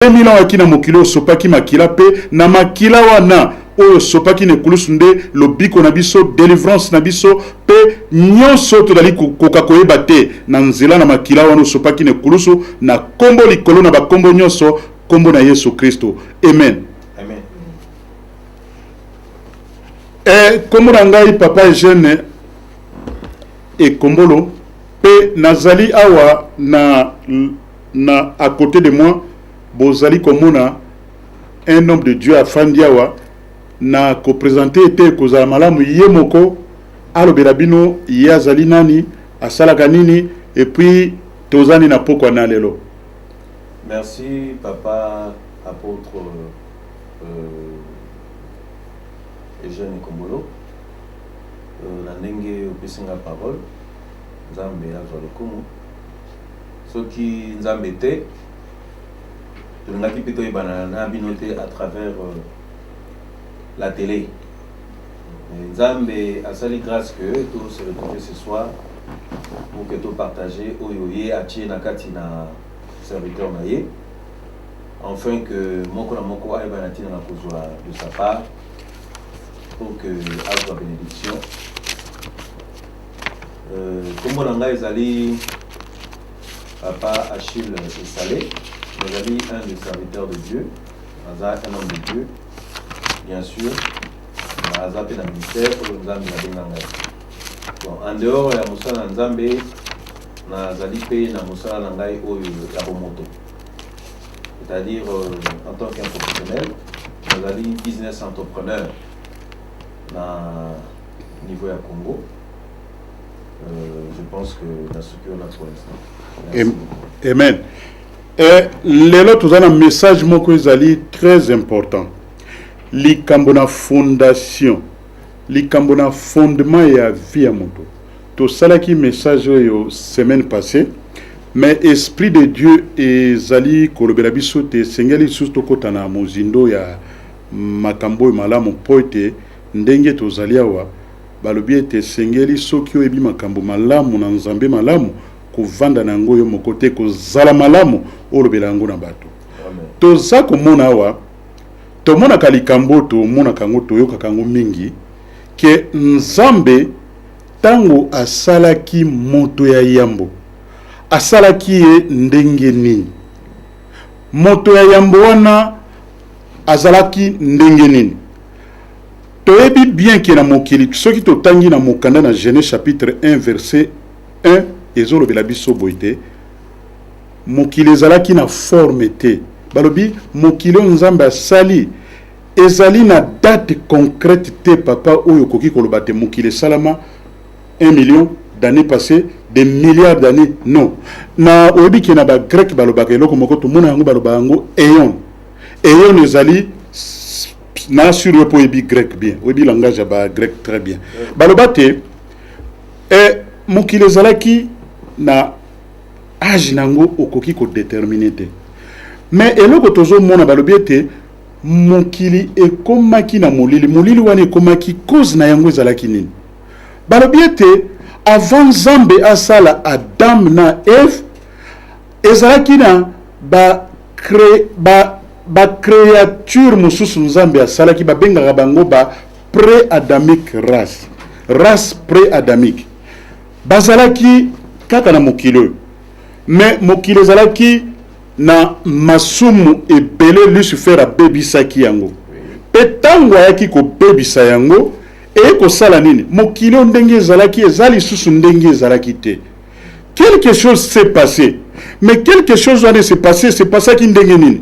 2000 ans oyaki na mokili oyo osopaki makila mpe na makila wana oyo osopaki na ekulusu nde lobiko na biso, delivrance na biso mpe nyonso oyo tozali kokoka koyeba te na nzela na makila wana osopaki na ekulusu na nkombo likolo na bakombo nyonso, nkombo na Yesu Kristo. Amen. Amen. Nkombo na ngai Papa Eugène Ekombolo mpe nazali awa na à côté de moi bozali komona un homme de Dieu afandi awa na kopresente ete kozala malamu ye moko alobela bino ye azali nani, asalaka nini et puis tozani na pokwa na lelo. Merci papa apôtre Eugène Ekombolo na ndenge opesi nga parole. Nzambe azwa lokumu. Soki Nzambe te, tolingaki mpe toyebana na bino te à travers la télé. Nzambe asali grâce que to se retrouver ce soir pour que to partager oyo ye atie na kati na serviteur na ye, enfin que moko na moko ayeba na ntina na kozwa de sa part pour que azwa bénédiction. Kombo na ngai ezali Papa Achille Esale, nazali un des serviteurs de Dieu, naza un homme de Dieu, bien sûr, naza mpe na ministère oyo Nzambe abenga ngai. Bon, en dehors ya mosala na Nzambe, nazali mpe na mosala na ngai oyo ya bomoto, c'est-à-dire en tant qu'un professionnel, nazali business entrepreneur na niveau ya Congo. Je pense que nasuki wana pour l'instant. Amen. Lelo toza na message moko ezali très important, likambo na fondation, likambo na fondement ya vie ya moto. Tosalaki message oyo semaine passée, mais esprit de Dieu ezali kolobela biso te esengeli lisusu tokɔta na mozindo ya makambo oyo malamu, mpo ete ndenge tozali awa, balobi ete esengeli soki oyebi makambo malamu na Nzambe malamu, kovanda na yango yo moko te, kozala malamu olobela yango na bato. Toza komona awa, tomonaka likambo, tomonaka yango, toyokaka yango mingi ke Nzambe ntango asalaki moto ya yambo, asalaki ye ndenge nini? Moto ya yambo wana azalaki ndenge nini? Toyebi bien ke na mokili, soki totangi na mokanda na Genèse chapitre 1 verset 1, ezolobela biso boye te: mokili ezalaki na forme te. Balobi mokili oyo Nzambe asali ezali na date concrète te. Papa, oyo okoki koloba te mokili esalama 1 million d'années passées, des milliards d'années, non. Na oyebi ke na bagrec balobaka eloko moko, tomona yango, baloba yango éon. Éon ezali na sur yo mpo oyebi grec bien, oyebi langage ya bagrec très bien. Baloba te mokili ezalaki na age nango okoki kodéterminer te. Mais eloko tozomona, balobi ete mokili ekomaki na molili. Molili wana ekomaki, cause na yango ezalaki nini? Balobi ete avant Nzambe asala Adam na Eve, ezalaki na bacréature ba mosusu Nzambe asalaki, babengaka bango ba pré-adamique race, race pré-adamique. Bazalaki kaka na mokili oyo, mais mokili ezalaki na masumu ebele. Lucifer abebisaki yango, mpe ntango ayaki kobebisa yango, eye kosala nini? Mokili oyo ndenge ezalaki eza lisusu ndenge ezalaki te. Quelque chose s'est passé, mais quelque chose wana s'est passé, s'est passaki ndenge nini?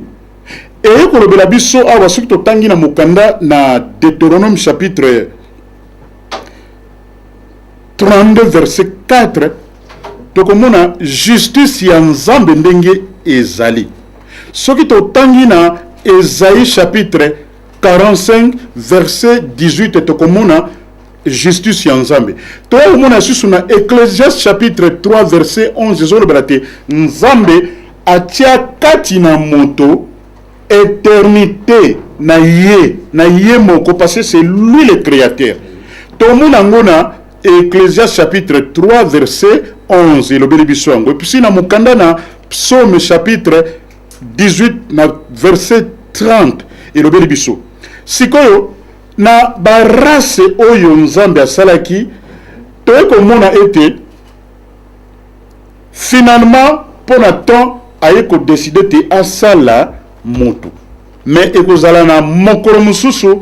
Eye kolobela biso awa, soki totangi na mokanda na Deutéronome chapitre 32 verset 4, tokomona justice ya Nzambe ndenge ezali. Soki totangi na Esaïe chapitre 45 verset 18, tokomona justice ya Nzambe. Tokomona lisusu na Ecclésiaste chapitre 3 verset 11, ezolobela te Nzambe atia kati na moto éternité na ye moko, parce que c'est lui le créateur. Tomona yango na Ecclésiaste chapitre 3 verset 11, elobeli biso yango. Et puis na mokanda na Psaume chapitre 18 na verset 30 elobeli biso. Sikoyo na barace oyo Nzambe asalaki, toye komona ete finalement mpo na temps aye kodécider te asala motu. Mais ekozala na mokolo mosusu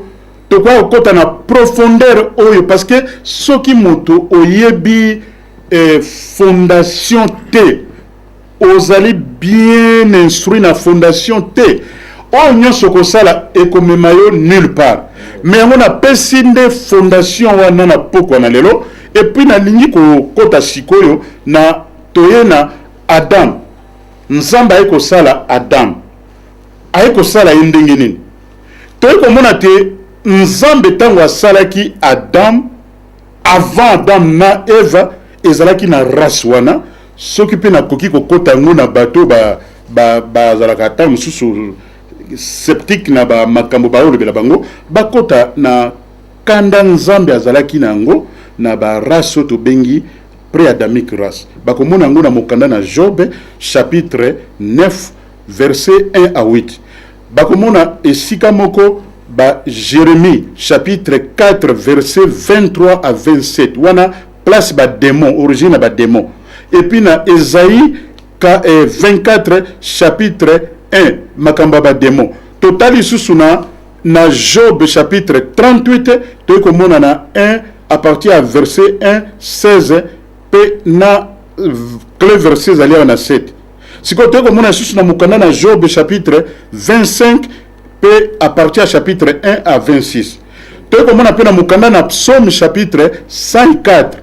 tokoka kokɔta na profondeur oyo, parce que soki moto oyebi fondation te, ozali bien instruit na fondation te, oyo nyonso kosala ekomema yo nulle part. Mais yango napesi nde fondation wana na pokwa na lelo. Et puis nalingi kokɔta sikoyo na toye na Adam. Nzambe aye kosala Adam, aye kosala ye ndenge nini? Toye komona te Nzambe ntango asalaki Adam, avant Adam na Eva ezalaki na race wana. Soki mpe nakoki kokɔta yango na bato bazalaka ata mosusu sceptique na bamakambo baolobela bango, bakɔta na kanda Nzambe azalaki na yango na barace oyo tobengi pré-adamique race. Bakomona yango na mokanda na Job chapitre 9 verset 1 à 8. Bakomona esika moko ba Jérémie chapitre 4 verset 23 à 27, wana place badémon, origine na badémon. Et puis na Esaïe 24 chapitre 1, makambo ya badémon. Totali lisusu na Job chapitre 38, toyei komona na 1 à partir ya verset 1 16 mpe na clé verset ezali awa na 7. Sikoyo toyei komona lisusu na mokanda na Job chapitre 25 mpe à partir ya chapitre 1 à 26. Toyei komona mpe na mokanda na Psaume chapitre 104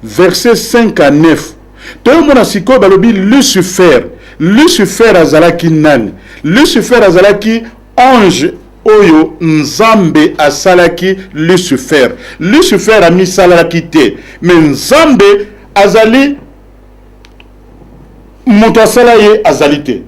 verset 5 à 9. Toyomona sikoyo balobi Lucifer. Lucifer azalaki nani? Lucifer azalaki ange oyo Nzambe asalaki. Lucifer, Lucifer amisalaki te, mais Nzambe azali moto asala ye. Azali te,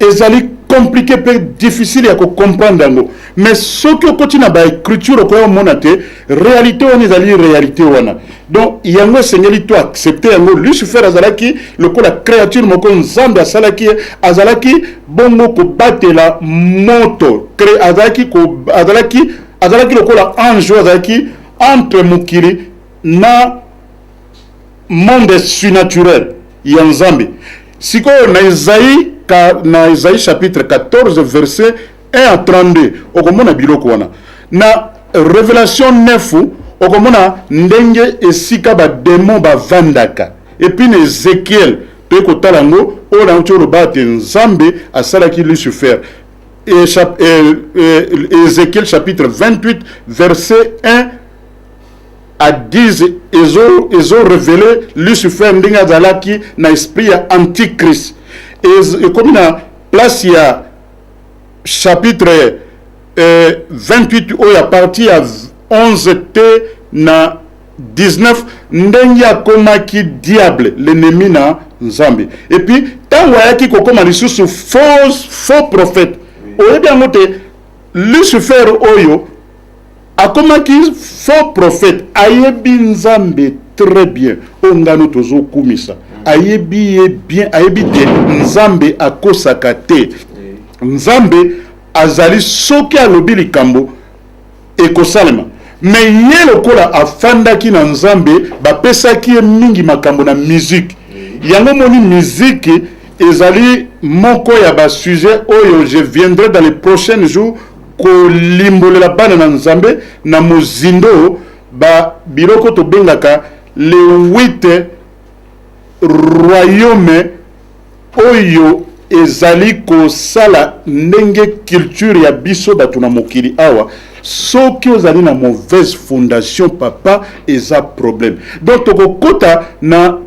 ezali compliqué mpe difficile ya kocomprendre yango. Mais soki okoti na baécriture, okoya omona te réalité wana ezali réalité wana. Donc yango esengeli to accepte yango. Lucifer azalaki lokola créature moko Nzambe asalaki ye, azalaki bongo kobatela moto. Azalaki lokola ange oyo azalaki entre mokili na monde surnaturel ya Nzambe. Sikoyo na Esaïe chapitre 14 verset 1 à 32, okomona biloko wana. Na Révélation 9, okomona ndenge esika badémon bavandaka. Et puis na Ézéchiel, toye kotala yango oyo nango ti oloba te Nzambe asalaki Lucifer. Et Ézéchiel chapitre 28 verset 1 à 10 ezo révélé Lucifer ndenge azalaki na esprit ya antichrist. Ekomi na place ya chapitre 28 oyo à partir ya 11 te na 19, ndenge akomaki diable, l'ennemi na Nzambe. Et puis ntango ayaki kokóma lisusu faux prophète, oyebi yango te, Lucifer oyo akomaki faux prophète, ayebi Nzambe très bien. Oyo ngano tozokumisa, ayebi ye bien, ayebi te Nzambe akosaka te. Nzambe azali, soki alobi likambo, ekosalema. Mais ye lokola afandaki na Nzambe, bapesaki ye mingi makambo na musique. Yango moni musique ezali moko ya basujet oyo je viendrai dans les prochains jours kolimbolela bana na Nzambe na mozindo ba biloko tobengaka le huit royaume oyo ezali kosala ndenge culture ya biso bato na mokili awa. Soki ozali na mauvaise fondation, papa, eza problème. Donc tokokɔta na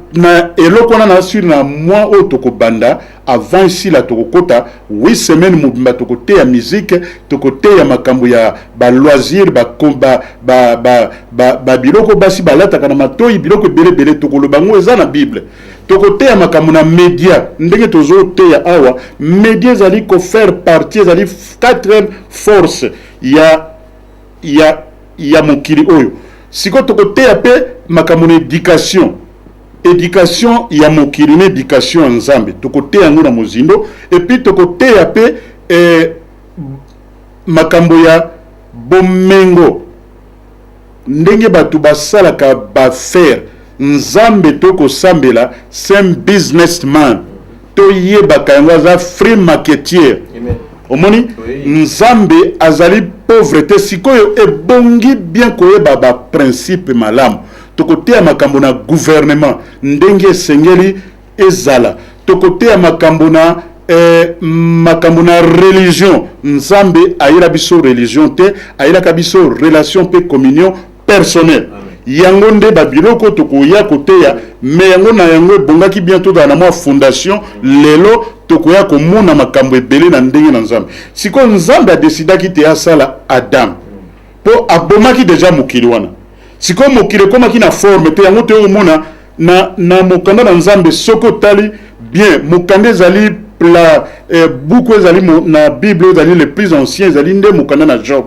eloko wana na sur na mois oyo tokobanda. Avant esila, tokokɔta 8 semaine mobimba, tokoteya musique, tokoteya makambo ya baloisir, babiloko ba, ba, ba, ba, basi balataka na matoi, biloko ebele ebele tokoloba yango eza na Bible. Tokoteya makambo na média, ndenge tozoteya awa. Média ezali kofaire partie, ezali quatrième force ya mokili oyo. Sikoyo tokoteya mpe makambo na éducation. Éducation ya mokili na éducation ya Nzambe, tokoteya yango na mozindo. Et puis tokoteya mpe makambo ya bomengo, ndenge bato basalaka baaffaires. Nzambe tokosambela, c'est un businessman, toyebaka yango, aza free marketeer. Omoni? Nzambe azali pauvre te. Sikoyo ebongi bien koyeba baprincipe malamu. Tokoteya makambo na gouvernement, ndenge esengeli ezala. Tokoteya makambo na religion. Nzambe ayela biso religion te, ayelaka biso relation mpe communion personnelle. Yango nde babiloko tokoya koteya. Me yango na yango ebongaki bien tozala na mwa fondation. Lelo tokoya komona makambo ebele na ndenge na Nzambe. Sikoyo Nzambe adesidaki te asala Adam mpo abomaki deja mokili wana. Sikoyo mokili ekomaki na forme te. Yango toyokomona na mokanda na Nzambe. Soki otali bien, mokanda ezali buku ezali na Bible ezali le plus ancien, ezali nde mokanda na Job.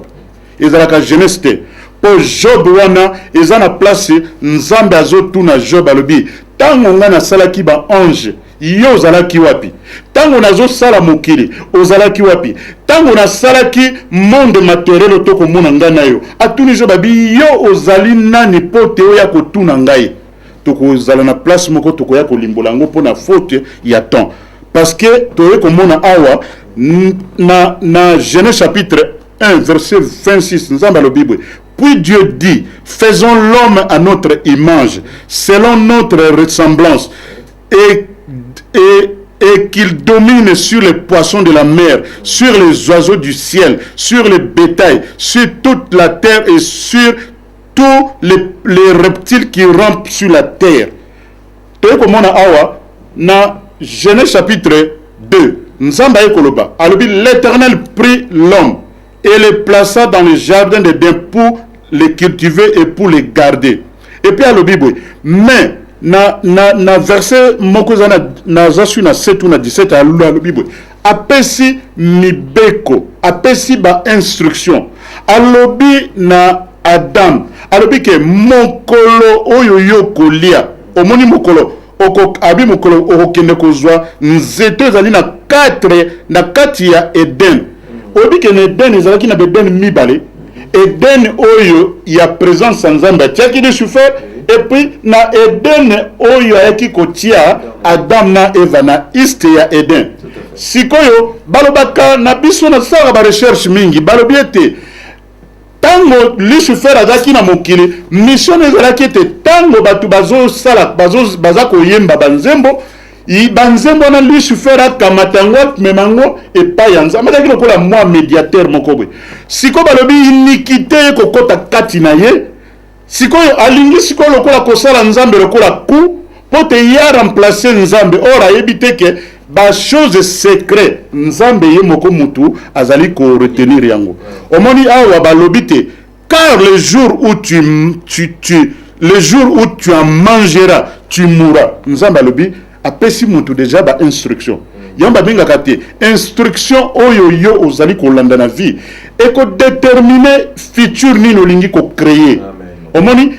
Ezalaka Genèse te, mpo Job wana eza na place Nzambe azotuna Job, alobi: "Ntango ngai nasalaki baange, yo ozalaki wapi? Ntango nazosala mokili, ozalaki wapi? Ntango nasalaki monde matériel tokomona ngai na yo?" Atuni Job, abi: "Yo ozali nani mpo te oya kotuna ngai?" Tokozala na place moko, tokoya kolimbola yango mpo na faute ya temps, parce que toye komona awa na Genèse chapitre 1 verset 26, Nzambe alobi boye: "Puis Dieu dit: faisons l'homme à notre image, selon notre ressemblance, et qu'il domine sur les poissons de la mer, sur les oiseaux du ciel, sur les bétails, sur toute la terre et sur tous les reptiles qui rampent sur la terre." Toye komona awa na Genèse chapitre 2, Nzambe aye koloba, alobi: "L'Éternel prit l'homme et le plaça dans le jardin d'Éden pour le cultiver et pour le garder." Et puis alobi boye, mais na verset moko eza naza su na 7 ou na 17, alobi boye, apesi mibeko, apesi bainstruction, alobi na Adam, alobi ke mokolo oyo yo kolia, omoni mokolo abi mokolo okokende kozwa nzete ezali na 4 na kati ya Eden. Oyebi ke na Eden ezalaki na baeden mibale: Eden oyo ya présence ya Nzambe atiaki Lucifer, et puis na Eden oyo ayaki kotia Adam na Eva na est ya Eden. Sikoyo balobaka na biso, nasalaka barecherche mingi, balobi ete ntango Lucifer azalaki na mokili, mission ezalaki ete ntango bato bazosala, baza koyemba banzembo, banzembo wana, Lucifer akamata yango, amema yango epai ya Nzambe. Azalaki lokola mwa médiateur moko boye. Sikoyo balobi iniquité ekokɔta kati na ye. Sikoyo alingi sikoyo lokola kosala Nzambe lokola ku mpo te ye aremplace Nzambe. Or ayebi te ke bachose secret, Nzambe ye moko mutu azali koretenir yango. Omoni awa balobi te: "Car le jour où tu le jour où tu en mangeras, tu mourras." Nzambe alobi, apesi mutu déjà bainstruction. Yango babengaka te instruction oyo yo ozali kolanda na vie ekodétermine futur nini olingi kocréer. Omoni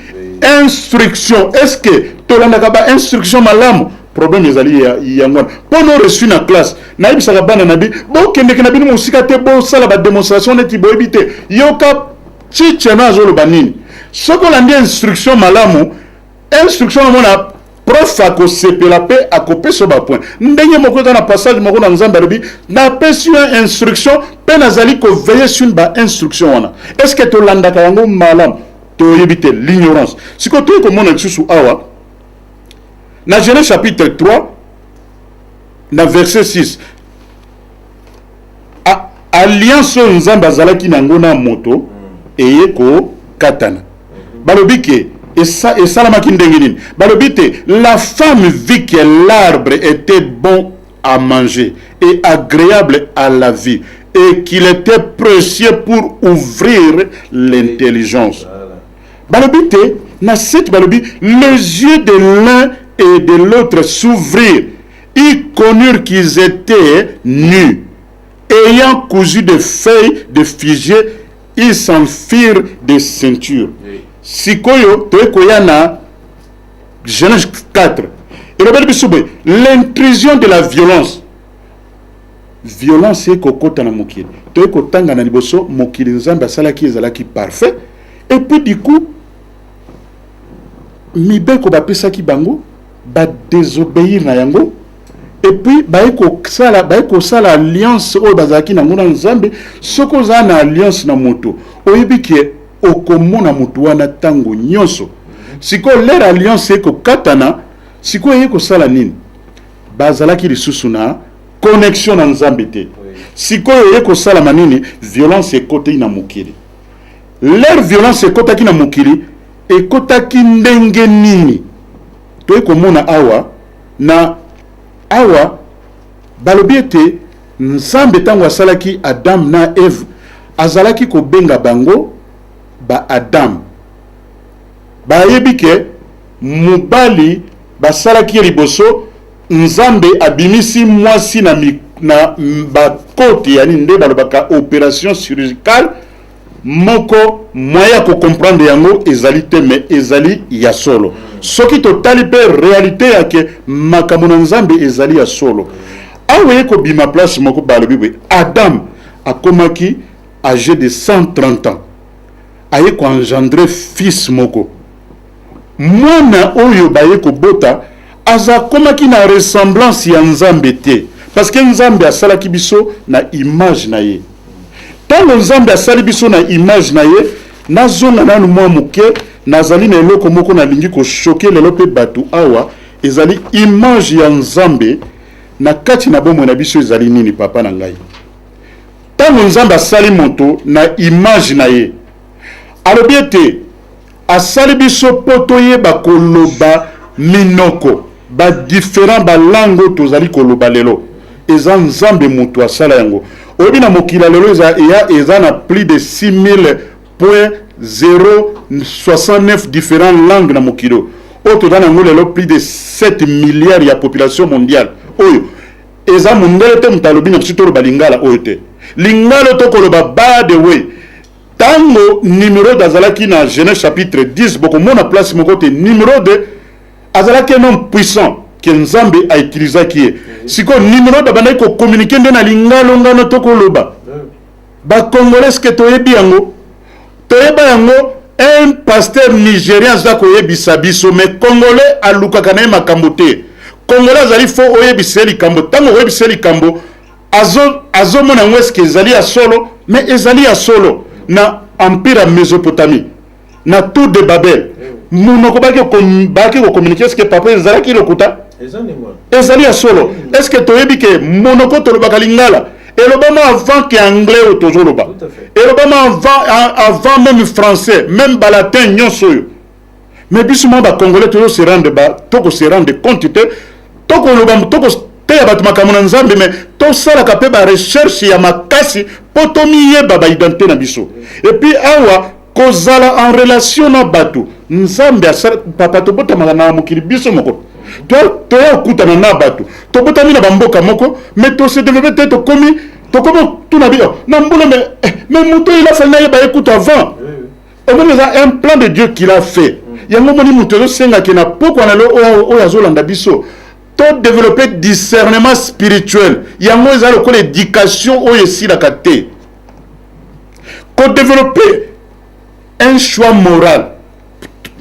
instruction, est ce que tolandaka bainstruction malamu? Problème ezali yango wana. Mpo no reçu na classe, nayebisaka bana na bi: "Bokendeke na bino mosika te, bosala badémonstration neti boyebi te. Yoka chicheno azoloba nini." Soki olandi instruction malamu, instruction omona prof akosepela mpe akopesa bapoint. Ndenge moko eza na passage moko na Nzambe, alobi: "Napesi yo instruction mpe nazali koveiller sur bainstruction wana." Est ce que tolandaka yango malamu? Toyebi te, l'ignorance. Sikoyo toyei komona lisusu awa na Genèse chapitre 3 na verset 6, alliance oyo Nzambe azalaki nango na moto eye kokatana. Balobi ke esalamaki ndenge nini? Balobi te: "La femme vit que l'arbre était bon à manger et agréable à la vue et qu'il était précieux pour ouvrir l'intelligence." Balobi te na 7, balobi: "Les yeux de l'un et de l'autre s'ouvrirent, ils connurent qu'ils étaient nus. Ayant cousu des feuilles de figuier, ils s'en firent des ceintures." Sikoyo toye koya na Genèse 4 elobeli biso boye: l'intrusion de la violence. Violence ekokota na mokili. Toye kotanga na liboso, mokili Nzambe asalaki ezalaki parfait. Et puis du coup, mibeko bapesaki bango, badésobéir na yango. Et puis baye kosala alliance oyo bazalaki nango na Nzambe. Soki ozala na alliance na moto, oyebi ke okomona moto wana ntango nyonso. Sikoyo leur alliance ekokatana. Sikoyo eye kosala nini? Bazalaki lisusu na connexion na Nzambe te. Sikoyo eye kosalama nini? Violence ekotaki na mokili. Leur violence ekotaki na mokili, ekotaki ndenge nini? Toye komona awa na awa, balobi ete Nzambe, ntango asalaki Adam na Eve, azalaki kobenga bango ba Adam. Bayebi ke mobali basalaki ye liboso. Nzambe abimisi mwasi na bakote yani nde balobaka opération chirurgicale moko. Moyen ya kocomprendre yango ezali te, mais ezali ya solo. Soki totali mpe réalité yake makambo na Nzambe ezali ya solo. Awa ye kobima place moko, balobi boye: Adam akomaki âgé de 130 ans, aye koengendrer fils moko. Mwana oyo baye kobota aza akomaki na ressemblance ya Nzambe te, parce que Nzambe asalaki biso na image na ye. Ntango Nzambe asali biso na image na ye, nazonga nanu mwa moke. Nazali na eloko moko nalingi kochoquer lelo mpe bato awa. Ezali image ya Nzambe na kati na bomoi na biso ezali nini, papa na ngai? Ntango Nzambe asali moto na image na ye, alobi ete asali biso mpo toyeba koloba minoko, badifférent balangue oyo tozali koloba lelo. Eza Nzambe moto asala yango. Oyebi, na mokili ya lelo eza na plus de 6000 point 069 différentes langues na mokili oyo toza na yango lelo, plus de 7 milliards ya population mondiale. Oyo eza mondele te moto alobi na biso toloba lingala oyo te. Lingala tokoloba, by the way, ntango Nimrod azalaki na Genèse chapitre 10, bokomona place moko te. Nimrod azalaki un homme puissant ke Nzambe autilisaki ye. Sikoyo Nimrod abandaki kocommuniquer nde na lingala ngano tokoloba. Bacongolais, ce que toyebi yango? Toyeba yango, un pasteur nigérien aza koyebisa biso. Mais Congolais alukaka na ye makambo te. Congolais azali fo oyebisa ye likambo. Ntango oyebisa ye likambo, azomona yango eske ezali ya solo. Mais ezali ya solo. Na empire ya Mésopotamie, na tour de Babel, monoko baki kocommuniquer, est-ce que, papa, ezalaki lokuta? Ezali ya solo. Est-ce que toyebi ke monoko tolobaka, lingala, elobama avant ke anglais oyo tozoloba, elobama avant même français, même balatin nyonso oyo? Mais biso mwa bacongolais tozo se rendre toko se rendre compte te. Tokoloba, tokoteya bato makambo na Nzambe, mais tosalaka mpe barecherche ya makasi mpo tomiyeba baidentité na biso. Et puis awa kozala en relation na bato Nzambe asala, papa, tobotamaka na mokili biso moko, toya kokutana na bato. Tobotami na bamboka moko, mais tose développer te. Tokomi tuna bio na mbula, mais moto il a fallu nayeba ye kutu avant. Omoni, eza un plan de Dieu qu'il a fait. Yango omoni, moto ezosengaki na pokwa na lelo oyo azolanda biso, todévelopper discernement spirituel. Yango eza lokola éducation oyo esilaka te. Kodévelopper un choix moral,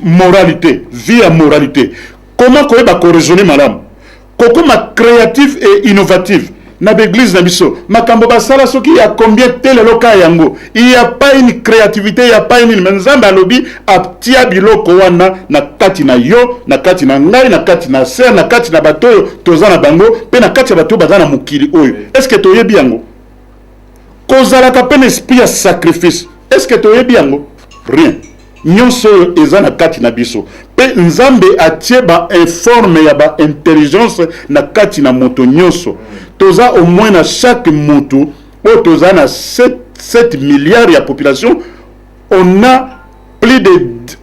moralité, vie ya moralité, comment koyeba koraisonner malamu, kokoma créative et innovative. Na baeglise na biso, makambo basala soki ya combien te, lelo ka yango, il y a pas une créativité, il y a pas une. Mais Nzambe alobi atia biloko wana na kati na yo, na kati na ngai, na kati na ser, na kati na bato oyo toza na bango, mpe na kati ya bato oyo baza na mokili oyo. Est ce que toyebi yango? Kozalaka mpe na esprit ya sacrifice, est ce que toyebi yango? Rien. Nyonso oyo eza na kati na biso. Mpe Nzambe atie bainforme ya baintelligence na kati na moto nyonso. Toza au moins na chaque moto oyo toza na 7 milliards ya population, on a plus de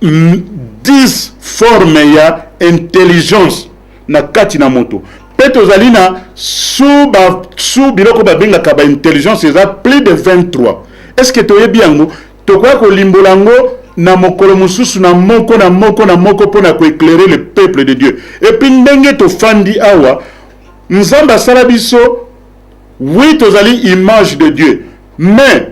10 formes ya intelligence na kati na moto. Mpe tozali na su biloko babengaka baintelligence, eza plus de 23. Est ce que toyebi yango? Tokoya kolimbola yango. Na mokolo mosusu na moko na moko na moko mpo na koéclairer le peuple de Dieu. Et puis ndenge tofandi awa, Nzambe asala biso, oui, tozali image de Dieu, mais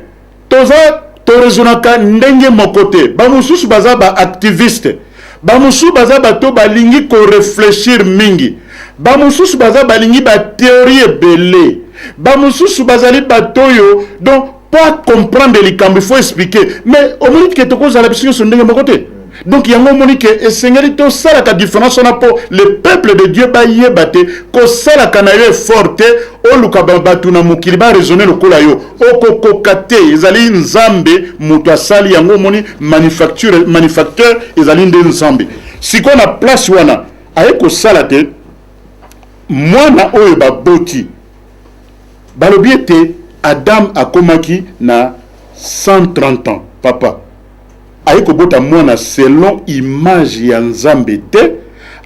toza toraisonnaka ndenge moko te. Bamosusu baza baactiviste, bamosusu baza bato balingi koréfléchir mingi, bamosusu baza balingi bathéorie ebele, bamosusu bazali bato oyo donc po comprendre likambo, il faut expliquer. Mais omoni ke tokozala biso nyonso ndenge moko te. Donc yango omoni ke esengeli tosalaka différence wana mpo le peuple de Dieu bayeba te. Kosalaka na yo effort te oluka bato na mokili baraisonne lokola yo, okokoka te. Ezali Nzambe moto asali yango. Omoni, manufacture, manufacteur ezali nde Nzambe. Sikoyo na place wana aye kosala te mwana oyo baboti, balobi ete Adam akomaki na 130 ans. Papa aye kobota mwana selon image ya Nzambe te,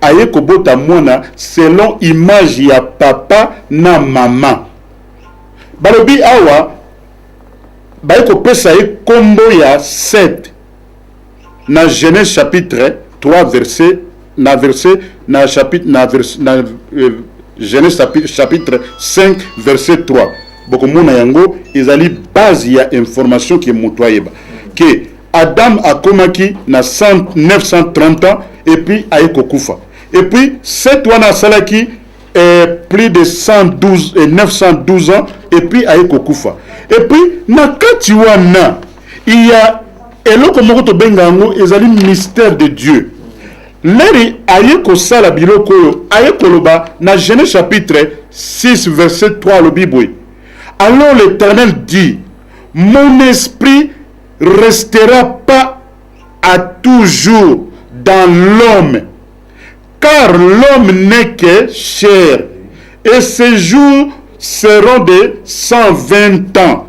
aye kobota mwana selon image ya papa na mama. Balobi awa baye kopesa ye nkombo ya 7 na Genèse chapitre 3 verset na verset na chapitre na vers, na Genèse chapitre 5 verset 3. Bokomona yango ezali base ya information ke moto ayeba ke Adam akomaki na 100, 930 ans et puis aye kokufa. Et puis 7 wana asalaki plus de 112 et 912 ans et puis aye kokufa. Et puis na kati wana il y a eloko moko tobenga yango ezali mystère de Dieu. Leri aye kosala biloko oyo aye koloba na Genèse chapitre 6 verset 3, alobi boye: "Alors l'Éternel dit: mon esprit restera pas à toujours dans l'homme, car l'homme n'est que chair et ses jours seront de 120 ans."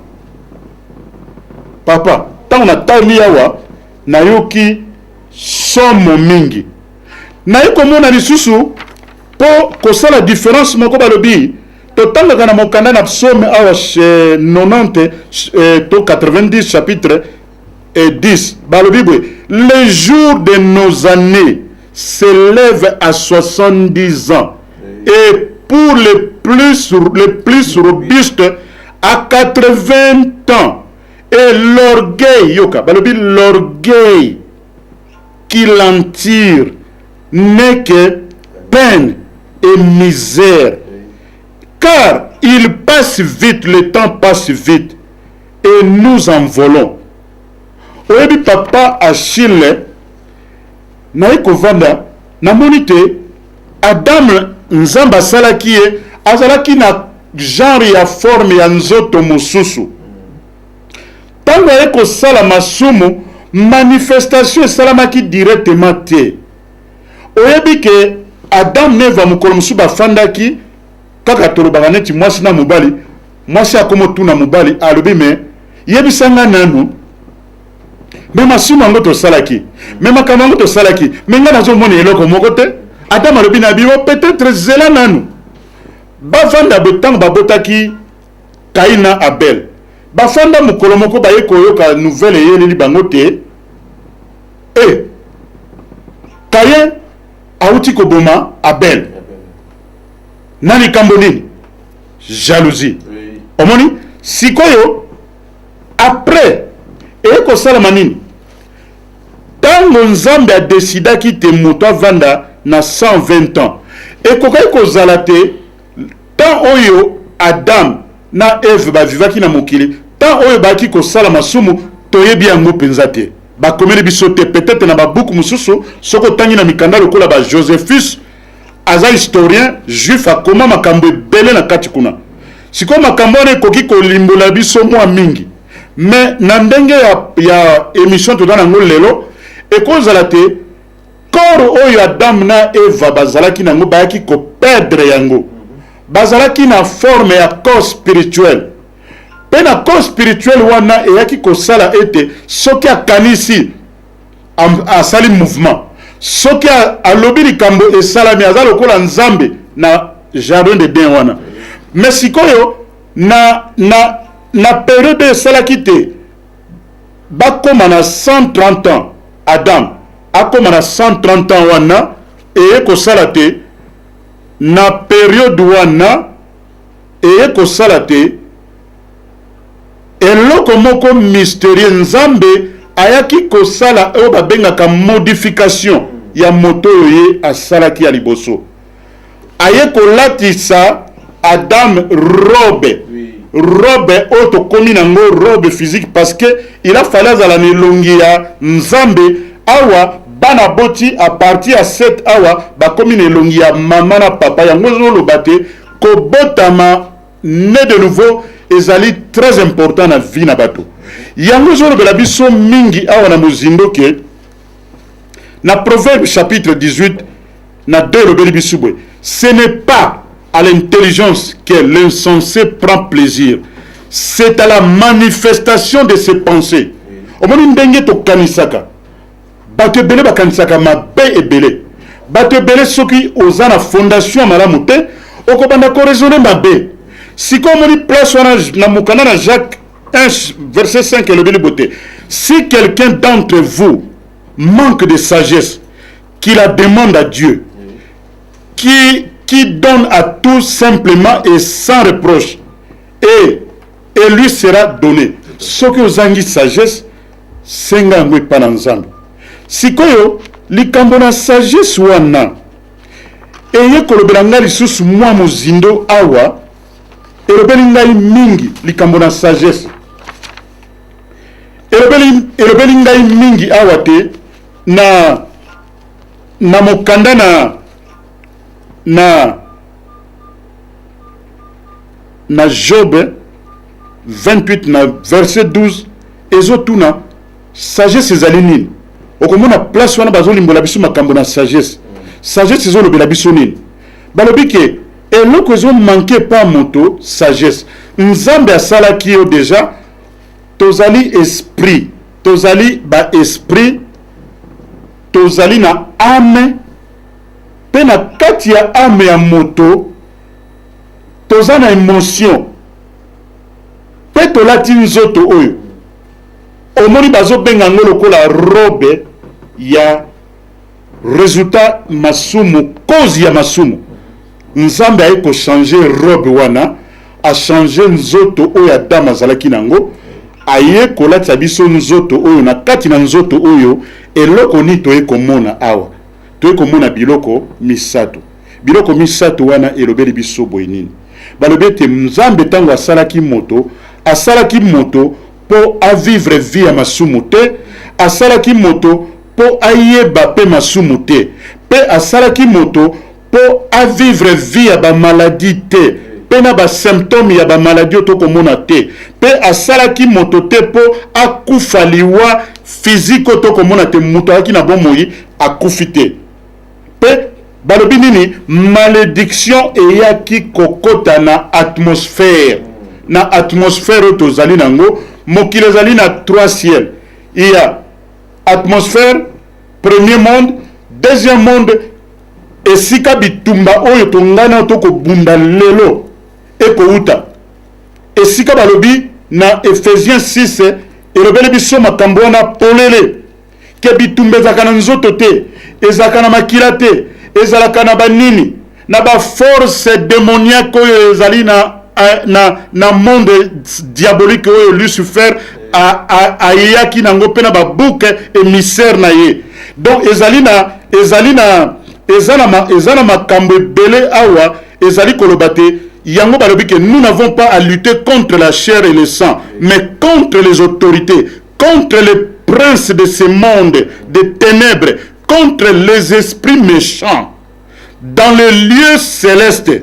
Papa, ntango natali awa, nayoki somo mingi. Naye komona lisusu mpo kosala différence moko, balobi totangaka na mokanda na Psaume awa 90 to 90 chapitre 10, balobi boye: "Les jours de nos années s'élèvent à 70 ans et pour les plus robustes à 80 ans. Et l'orgueil", yoka, balobi "l'orgueil qui l'en tire n'est que peine et misère, car il passe vite, le temps passe vite et nous envolons." Oyebi, papa Achille, naye kovanda, namoni te Adam, Nzambe asalaki ye, azalaki na genre ya forme ya nzoto mosusu. Ntango aye kosala masumu, manifestation esalamaki directement te. Oyebi ke Adam na Eva, mokolo mosusu bafandaki kaka, tolobaka neti mwasi na mobali. Mwasi akoma otuna mobali, alobi: "Me yebisa nga nanu, me masumu yango tosalaki, me makambo yango tosalaki, me ngai nazomona eloko moko te." Adam alobi na bino: "Peut-être zela nanu." Bavanda boye. Ntango babotaki Kain na Abel, bafanda mokolo moko, baye koyoka nouvelle eyeleli bango te e Kayen awuti koboma Abel. Na likambo nini? Jalousie. Omoni sikoyo, après eye kosalama nini? Ntango Nzambe adécidaki te moto avanda na 120 ans, ekokaki kozala te temps oyo Adam na Eve bavivaki na mokili, temps oyo bayaki kosala masumu, toyebi yango mpenza te, bakomeli biso te. Peut-être na babuku mosusu, soki otangi na mikanda lokola ba Josephus, aza historien juif, akoma makambo ebele na kati kuna. Sikoyo makambo wana ekoki kolimbola biso mwa mingi. Mais na ndenge ya émission toza nango lelo, ekozala te corps oyo Adam na Eva bazalaki nango, bayaki koperdre yango. Bazalaki na forme ya corps spirituel, mpe na corps spirituel wana eyaki kosala ete soki akanisi, asali mouvement, soki alobi likambo, esalami. Aza lokola Nzambe na jardin d'Eden wana. Mais sikoyo na période esalaki te bakóma na 130 ans. Adam akóma na 130 ans wana, eye kosala te na période wana, eye kosala te eloko moko mystérieux. Nzambe ayaki kosala oyo babengaka modification ya moto oyo ye asalaki ya liboso. Aye kolatisa Adam robe, robe oyo tokomi nango, robe physique, parce que il a fallu azala na elongi ya Nzambe. Awa bana boti à partir ya 7, awa bakomi na elongi ya mama na papa. Yango ezoloba te kobotama né de nouveau ezali très important na vie na bato. Yango ezolobela biso mingi awa na mozindo ke na Proverbe chapitre 18 na 2, elobeli biso boye: "Ce n'est pas à l'intelligence que l'insensé prend plaisir, c'est à la manifestation de ses pensées." Omoni ndenge tokanisaka, bato ebele bakanisaka mabe ebele. Bato ebele, soki oza na fondation ya malamu te, okobanda koraisonner mabe. Sikoyo omoni place wana na mokanda na Jacques 1 verset 5, elobeli bote: "Si quelqu'un d'entre vous manque de sagesse, qu'il la demande à Dieu qui donne à tous simplement et sans reproche, et lui sera donné." Soki ozangi sagesse, senga yango epa na Nzambe. Sikoyo likambo na sagesse wana eye kolobela ngai lisusu mwa mozindo awa. Elobeli ngai mingi likambo na sagesse, elobeli ngai mingi awa te na mokanda na Job 28 na verset 12. Ezotuna sagesse ezali nini. Okomona place wana bazolimbola biso makambo na sagesse. Sagesse ezolobela biso nini? Balobi ke eloko ezomanquer pa moto, sagesse. Nzambe asalaki yo déjà, tozali esprit, tozali baesprit, tozali na âme, mpe na kati ya âme ya moto toza na émotion, mpe tolati nzoto oyo omoni bazobenga yango lokola robe ya résultat masumu, cause ya masumu. Nzambe aye kochanger robe wana, achanger nzoto oyo Adamu azalaki nango, aye kolatisa biso nzoto oyo. Na kati na nzoto oyo, eloko nini toye komona awa? Toye komona biloko misato. Biloko misato wana elobeli biso boye nini? Balobi ete Nzambe, ntango asalaki moto, asalaki moto mpo avivre vie ya masumu te, asalaki moto mpo ayeba mpe masumu te, mpe asalaki moto mpo avivre vie ya bamaladi te, mpe na basymptôme ya bamaladi oyo tokomona te, mpe asalaki moto te mpo akufa liwa physique oyo tokomona te. Moto azalaki na bomoi, akufi te. Mpe balobi nini? Malédiction eyaki kokɔta na atmosphère, na atmosphère oyo tozali nango. Mokili ezali na trois ciels. Il y a atmosphère, premier monde, deuxième monde, esika bitumba oyo tongani oyo tokobunda lelo ekouta. Esika balobi na Ephésiens 6, elobeli biso makambo wana polele ke bitumba ezalaka na nzoto te, ezalaka na makila te, ezalaka na banini, na baforce démoniaque oyo ezali na monde diabolique oyo Lucifer ayaki nango, mpe na babouc émissaire na ye. Donc ezali na ezali na eza na eza na makambo ebele awa ezali koloba te. Yango balobi ke nous n'avons pas à lutter contre la chair et le sang, mais contre les autorités, contre les princes de ce monde de ténèbres, contre les esprits méchants dans les lieux célestes,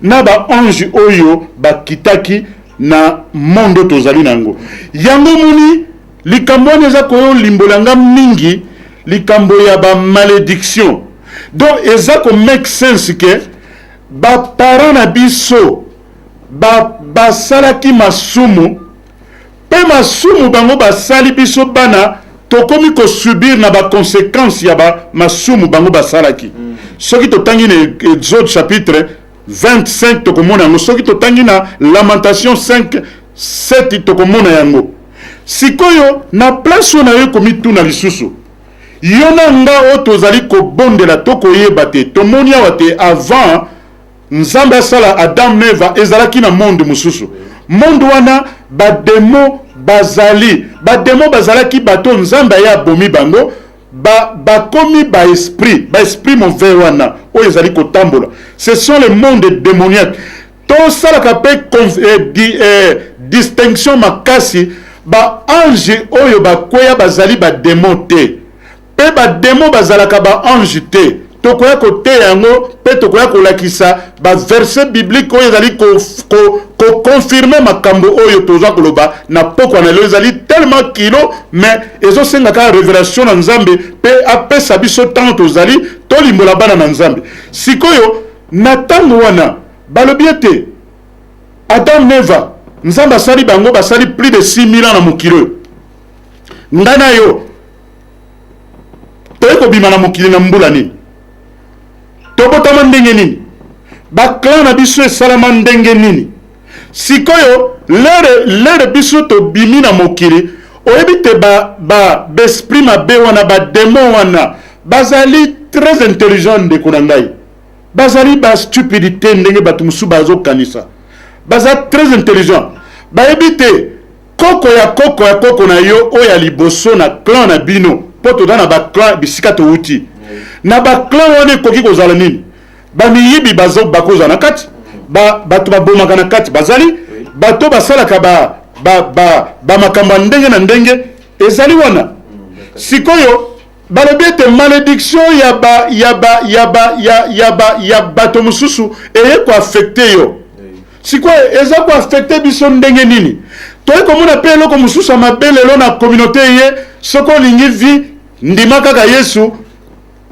na baange oyo bakitaki na monde oyo tozali na yango. Yango moni likambo wana eza koyolimbola nga mingi likambo ya bamalédiction. Donc eza komake sense ke baparent na biso basalaki masumu, mpe masumu bango basali, biso bana tokomi kosubir na baconséquence ya bamasumu bango basalaki. Soki totangi na Exode chapitre 25, tokomona yango. Soki totangi na Lamentation 5 7, tokomona yango. Sikoyo na place oyo naye komituna lisusu. Yo na nga oyo tozali kobondela to koyeba te, tomoni awa te avant Nzambe asala Adam na Eva ezalaki na monde mosusu. Monde wana ba demons bazali, ba demons bazalaki bato Nzambe aye abomi bango, ba bakomi ba esprit, ba esprit mauvais wana oyo ezali kotambola. Ce sont les mondes démoniaques. Tosalaka pe distinction makasi, ba anges oyo bakweya bazali ba demons te. Mpe ba demons bazalaka ba anges te. Tokoya koteya yango mpe tokoya kolakisa ba versets bibliques oyo ezali ko, ko, ko confirmer makambo oyo toza koloba na pokwa na lelo. Ezali tellement kilo, mais ezosenga kaka revelation na Nzambe mpe apesa biso ntango tozali tolimbola bana na Nzambe. Sikoyo na ntango wana balobi ete Adam na Eva, Nzambe asali bango basali plus de 6000 ans na mokili oyo. Ngai na yo toye kobima na mokili na mbula nini? Tobotama ndenge nini? Baclan na biso esalama ndenge nini? Sikoyo lere lere biso tobimi na mokili, oyebi te ba ba baesprit mabe wana, bademon wana bazali très intelligent, ndeko na ngai. Bazali ba stupidite ndenge bato mosusu bazokanisa. Baza très intelligent, bayebi te koko ya koko ya koko na yo oyo ya liboso na clan na bino, mpo toza na baclan bisika towuti. Na baclan wana ekoki kozala nini? Bamiyibi bakozala na kati, bato babomaka na kati bazali, bato basalaka bamakambo ya ndenge na ndenge ezali wana. Sikoyo balobi ete malédiction ya ba ya ba ya ba ya ya ba ya bato mosusu eye koaffecter yo. Sikoyo eza koaffecter biso ndenge nini? Toye komona mpe eloko mosusu ya mabe lelo na communauté ye. Soki olingi vie, ndima kaka Yesu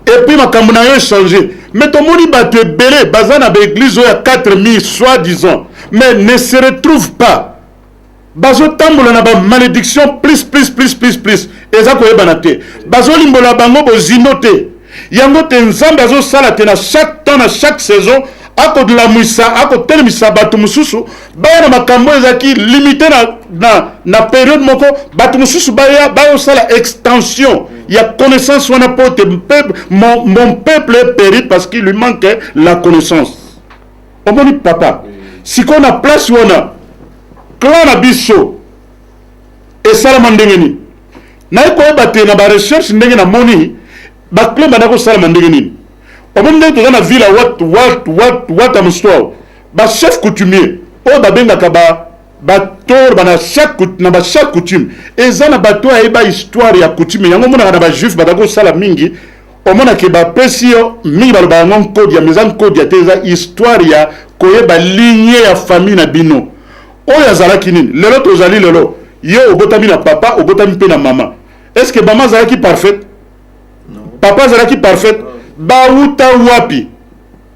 et puis makambo na yo echanger. Mais tomoni bato ebele baza na baeglise oyo ya 4000 soi disant, mais ne se retrouve pas, bazotambola na bamalédiction plus plus plus plus plus, eza koyebana te, bazolimbola bango bozindo te. Yango te Nzambe azosala te na chaque temps, na chaque saison, akolamwisa, akotelemisa bato mosusu baya na makambo oyo ezalaki limité na période moko. Bato mosusu baya bayosala extension ya connaissance wana, mpo te mon peuple est péri parce qu'il lui manque la connaissance. Omoni papa, sikoyo na place wana clan na biso esalama ndenge nini? Naye koyeba te na barecherche ndenge namoni baclan banda kosalama ndenge nini. Omoni ndenge toza na ville ya wat mosusu awa, bachef coutumier oyo babengaka bato bana chaque na bachaque coutume, eza na bato oyo ayeba histoire ya coutume yango. Omonaka na bajuif baza kosala mingi, omonake bapesi yo mingi, baloba yango nkodia, mais eza nkodia te, eza histoire ya koyeba ligne ya famille na bino oyo azalaki nini. Lelo tozali lelo, yo obotami na papa, obotami mpe na mama. Est ce que mama azalaki parfaite? Papa azalaki parfaite? Bauta wapi?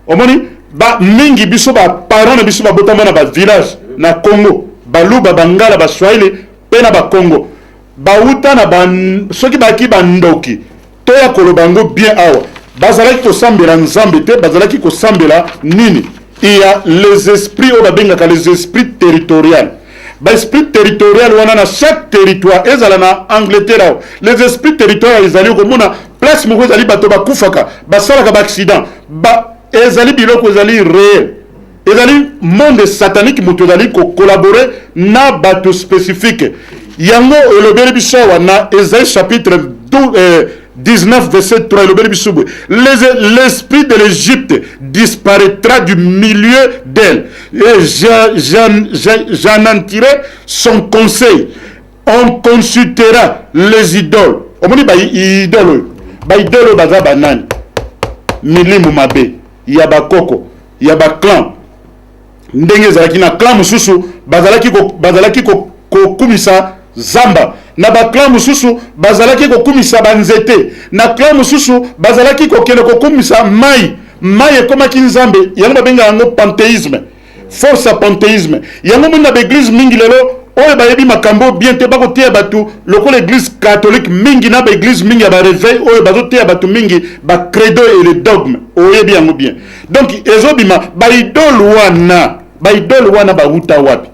Omoni ba mingi biso baparent na biso babotama na bavillage na Congo, Baluba, Bangala, Baswahili mpe na Bakongo, bauta na ba, soki bayaki bandoki, toya koloba yango bien awa, bazalaki kosambela Nzambe te, bazalaki kosambela nini? Il y a les esprits oyo babengaka les esprits territorial. Baesprit territorial wana na chaque territoire, ezala na Angleterre awa, les esprits territorial ezali. Okomona place moko ezali bato bakufaka, basalaka baaccident ba, ezali biloko ezali réel, ezali monde satanique. Moto ezali kocollaborer na bato spécifique. Yango elobeli biso awa na Esaïe chapitre 12, 19 verset 3, elobeli biso boye: l'esprit de l'Égypte disparaîtra du milieu d'elle et j'anéantirai son conseil, on consultera les idoles. Omoni baidole oyo, baidole oyo baza banani? Milimu mabe ya bakoko ya baclan. Ndenge ezalaki na clan mosusu, bazalaki kokumisa zamba, na baclan mosusu bazalaki kokumisa banzete, na clan mosusu bazalaki kokende kokumisa mai, mai ekomaki nzambe. Yango babengaka yango panthéisme, force ya panthéisme. Yango moni na baeglise mingi lelo oyo bayebi makambo bien te, bakoteya bato lokola église catholique mingi na baeglise mingi ya baréveil oyo bazoteya bato mingi bacredo et le dogme, oyebi yango bien. Donc ezobima baidole wana. Baidole wana bauta wapi?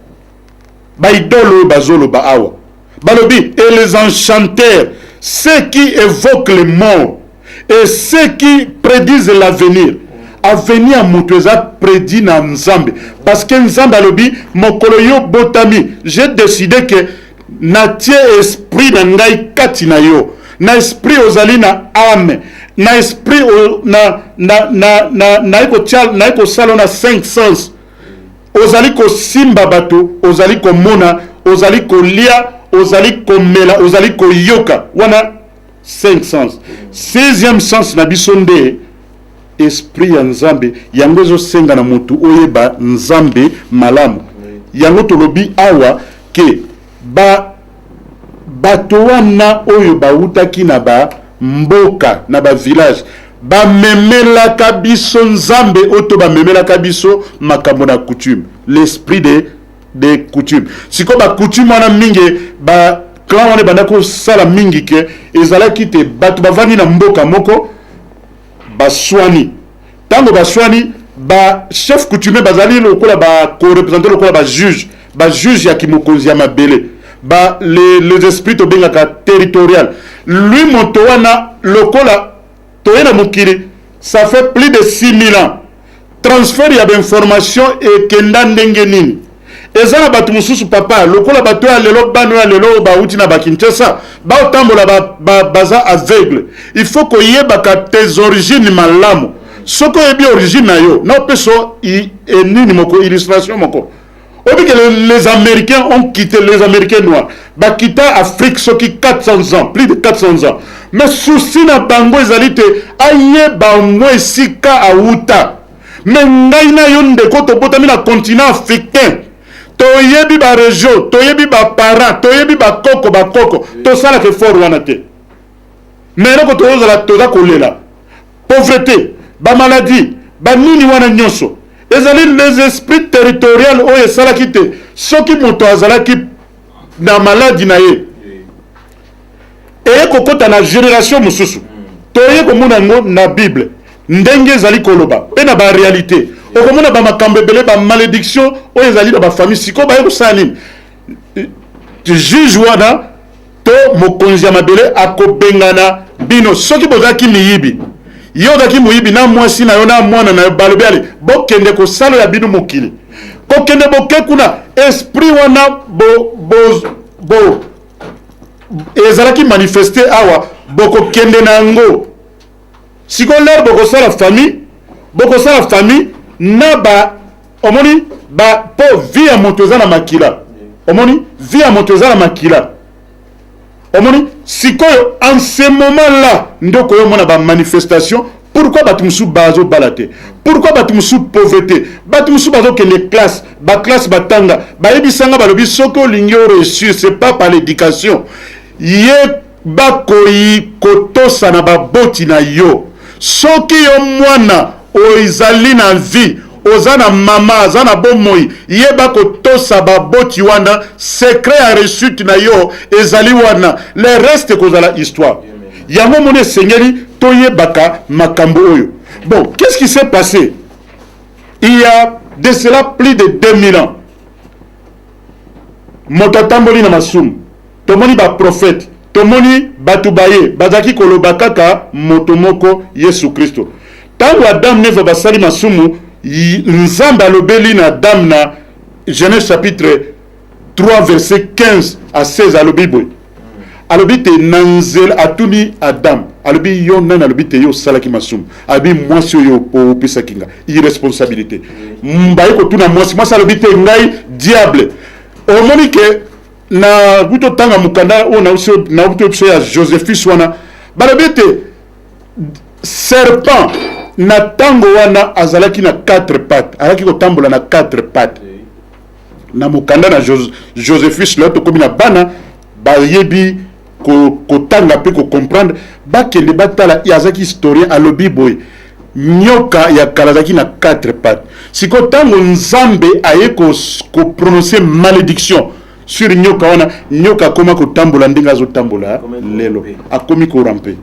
Baidole oyo bazoloba awa, balobi et les enchanteurs. Ceux qui évoquent les morts et ceux qui prédisent l'avenir. Avenir ya moto eza prédit na Nzambe, parce que Nzambe alobi: mokolo yo botami, j'ai décidé que natie esprit na ngai kati na yo. Na esprit ozali na âme, na esprit na naye kotia, naye kosala na cinq sens. Ozali kosimba bato, ozali komona, ozali kolia, ozali komela, ozali koyoka. Wana cinq sens. Sixième sens na biso nde esprit ya Nzambe. Yango ezosenga na motu oyeba Nzambe malamu. Yango tolobi awa ke bato wana oyo bawutaki na bamboka, na bavillage, bamemelaka biso Nzambe oyo to bamemelaka biso makambo na coutume, l'esprit de coutume. Sikoyo bacoutume wana mingi, baclan wana ebanda kosala mingi ke ezalaki te bato bavandi na mboka moko, baswani. Ntango baswani, bachef coutumier bazali lokola bakoreprésenter, lokola bajuge, bajuge ya kimokonzi ya mabele, les esprits tobengaka territorial. Lui, moto wana, lokola toye na mokili, ça fait plus de 6000 ans, transfert ya bainformation ekenda ndenge nini? Eza na bato mosusu, papa, lokola bato ya lelo, bana ya lelo oyo bauti na bakinshasa, baotambola baza aveugle. Il faut koyebaka tes origines malamu. Soki oyebi origine na yo, na opesa nini moko, illustration moko. Oyebi ke les Américains ont quitté, les Américains noirs bakita Afrique soki 400 ans, plus de 400 ans, mais souci na bango ezali te ayeba mwa esika awuta. Mais ngai na yo, ndeko, tobotami na continent africain, toyebi barégion, toyebi baparent, toyebi bakoko, bakoko, tosalaka effort wana te. Mais eloko tozozala, toza kolela pauvreté, bamaladie, banini wana nyonso, ezali les esprits territorial oyo esalaki te. Soki moto azalaki na maladi na ye, eye kokɔta na génération mosusu. Toye komona yango na Bible ndenge ezali koloba, mpe na baréalité okomona bamakambo ebele, bamalédiction oyo ezali na bafamille. Sikoyo baye kosala nini? Juge wana to mokonzi ya mabele akobengana bino. Soki bozalaki miyibi, yo ozalaki moyibi na mwasi na yo na mwana na yo, balobi: ale, bokende kosala ya bino mokili. Kokende boke kuna, esprit wana bo ezalaki manifeste awa, bokokende na yango. Sikoyo lere bokosala famille, bokosala famille na ba, omoni ba, mpo vie ya moto eza na makila. Omoni, vie ya moto eza na makila. Omoni sikoyo, en ce moment là nde okoyo omona bamanifestation. Pourquoi bato mosusu bazobala te? Pourquoi bato mosusu pauvreté? Bato mosusu bazokende classe, baclasse batanga, bayebisanga, balobi: soki olingi oréussir, c'est pas par l'éducation. Ye bakoyi kotosa na baboti na yo. Soki yo mwana ozali na vie, oza na mama aza na bomoi, yeba kotosa baboti wana. Secret ya réussite na yo ezali wana, le reste ekozala histoire. Yango moni esengeli toyebaka makambo oyo. Bon, qu'est-ce qui s'est passé il y a de cela plus de 2000 ans? Moto atamboli na masumu. Tomoni baprofete, tomoni bato baye bazalaki koloba kaka moto moko, Yesu Kristo. Ntango Adam na Eva basali masumu, Nzambe alobeli na Adam na Genèse chapitre 3 verset 15 à 16. Alobi boye, alobi te na nzela, atuni Adam, alobi: yo nani? Alobi te: yo osalaki masumu. Alobi: mwasi oyo opesaki nga. Irresponsabilité. Baye kotuna mwasi, mwasi alobi te: ngai, diable. Omoni ke na kuta otanga mokanda oyo nauti biso ya Josephus wana, balobi ete serpent na ntango wana azalaki na quatre pattes, azalaki kotambola na quatre pattes. Na mokanda na Josephus, lelo tokomi na bana bayebi kotanga mpe kocomprendre, bakende batala. Azalaki historien. Alobi boye: nyoka ya kala azalaki na quatre pattes. Sikoyo ntango Nzambe aye koprononcer malédiction sur nyoka wana, nyoka akóma kotambola ndenge azotambola lelo, akomi koramper.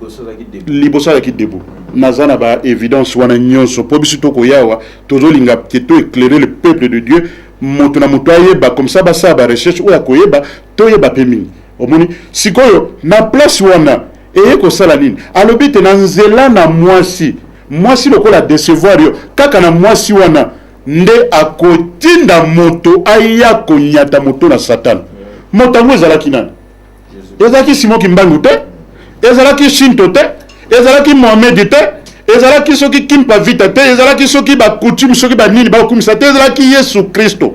Liboso azalaki debout. Naza na baévidence wana nyonso mpo biso tokoyawa, tozolinga te to éclairer le peuple de Dieu, moto na moto ayeba, comme ça basala barecherche oyo akoyeba, toyeba mpe mingi. Omoni sikoyo na place wana eye kosala nini? Alobi te na nzela na mwasi, mwasi lokola décevoir yo, kaka na mwasi wana nde akotinda moto aya konyata moto na Satana. Moto yango ezalaki nani? Ezalaki Simon Kimbangu te, ezalaki Shinto te, ezalaki Mohamed te, ezalaki soki Kimpa Vita te, ezalaki soki bacoutume, soki banini bakokumisa te, ezalaki Yesu Kristo.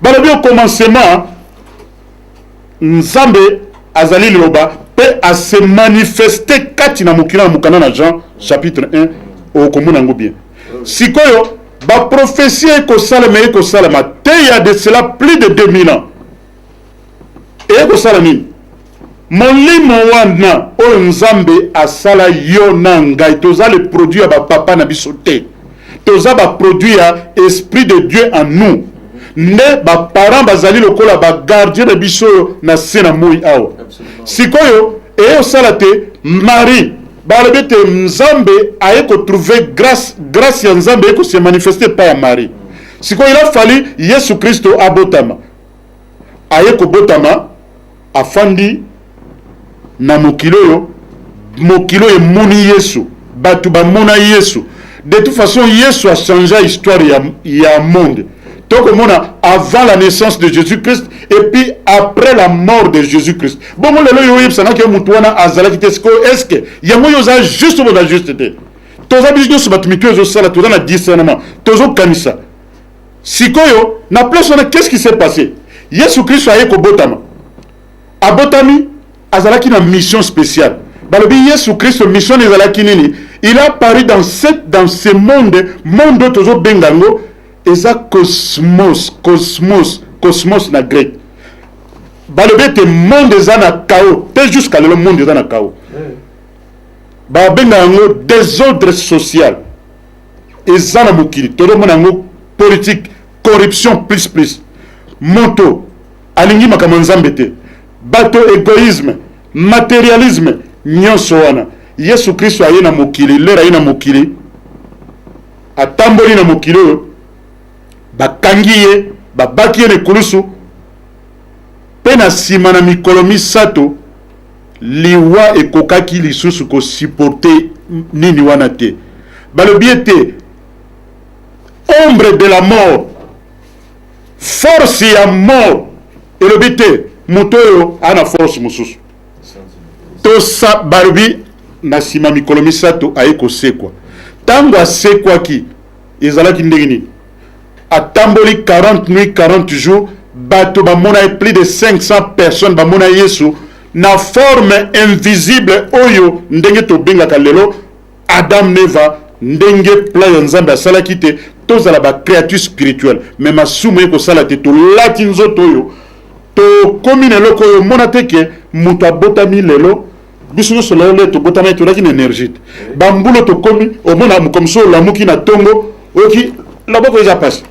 Balobi au commencement Nzambe azali liloba mpe ase manifeste kati na mokili na mokanda na Jean chapitre 1, okomona yango bien. Sikoyo baprophétie ekosalema, ekosalema te ya de cela plus de 2000 ans. Ekosala nini? Molimo wana oyo Nzambe asala yo na ngai, toza le produit ya bapapa na biso te, toza baproduit ya esprit de Dieu en nous. Nde baparent bazali lokola bagardien na biso oyo na se na moi awa. Sikoyo eye osala te Marie, balobi ete Nzambe aye kotrouve grâce, grâce ya Nzambe eye kose manifeste epai ya Marie. Sikoyo il a fallu Yesu Kristo abotama. Aye kobotama, afandi na mokili oyo, mokili oyo emoni Yesu, bato bamona Yesu. De toute façon Yesu achangea histoire ya monde. Tokomona avant la naissance de Jésus-Christ et puis après la mort de Jésus-Christ. Bongo lelo yo oyebisanaki yo motu wana azalaki te. Sikoyo est ce que yango oyo oza juste, oboza juste te? Toza biso nyonso bato, mitu ezosala, toza na discernement, tozokanisa. Sikoyo na place wana, qu'est-ce qui s'est passé? Yesu Kristo aye kobotama, abotami, azalaki na mission spéciale. Balobi Yesu Kristo mission ezalaki nini? Il a paru dans ce monde, monde oyo tozobenga yango eza cosmos, cosmos, cosmos na grec. Balobi ete monde eza na chaos te, jusqu'à lelo monde eza na chaos. Babenga yango désordre social eza na mokili, tozomona yango, politique, corruption plus plus. Moto alingi makambo ya Nzambe te, bato égoïsme, matérialisme, nyonso wana. Yesu Kristo aye na mokili, lere aye na mokili, atamboli na mokili oyo, bakangi ye, babaki ye na ekulusu, mpe na nsima na mikolo 3 liwa ekokaki lisusu kosupporter nini wana te. Balobi ete ombre de la mort, force ya mort, elobi te moto oyo aa na force mosusu tosa. Balobi na nsima mikolo 3 aye kosekwa. Ntango asekwaki ezalaki ndenge nini? Atamboli 40 nuits 40 jours, bato bamona ye, plus de 500 personnes bamona Yesu na forme invisible oyo ndenge tobengaka lelo Adam neva, ndenge plan ya Nzambe asalaki te tozala bacréature spirituelle. Mais masumu ye kosala te tolati nzoto oyo, tokomi na eloko oyo omona te ke moto abotami lelo. Biso nyonso lelo nde tobotami, tolaki na énergie te. Bambulo tokomi, omona mokomso olamuki na ntongo, oyoki loboko eza pasi,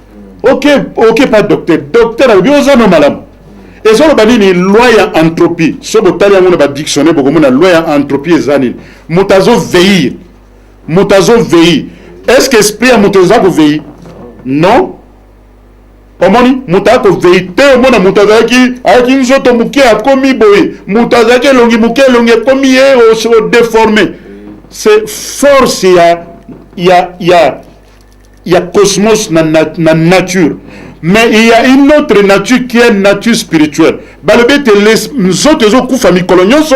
ok, pa docteur, docteur alobi oza no malamu. Ezoloba nini? Loi ya entropie. So botali yango na badictionnaire, bokomona loi ya entropie eza nini. Moto azovieillir, moto azovieillir. Est ce que esprit ya moto eza kovieillir? Non. Omoni moto akovieillir te. Omona moto azalaki, ayaki nzoto moke, akomi boye. Moto azalaki elongi moke, elongi ekomi ye odéformé. C'est force ya cosmos na nature. Mais il y a une autre nature qui est nature spirituelle. Balobi ete nzoto ezokufa mikolo nyonso,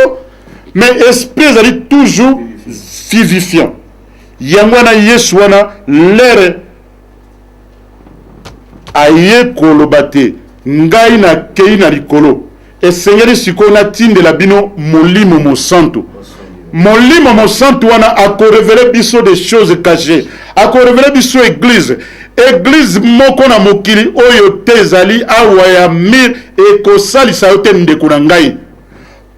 mais esprit ezali toujours vivifiant. Yango wana Yesu wana lere aye koloba te: ngai nakei na likolo, esengeli sikoyo natindela bino Molimo Mosantu. Molimo Mosantu wana akorévéler biso des choses cachées, akorévéler biso église. Église moko na mokili oyo te ezali awa ya mire ekosalisa yo te, ndeko na ngai.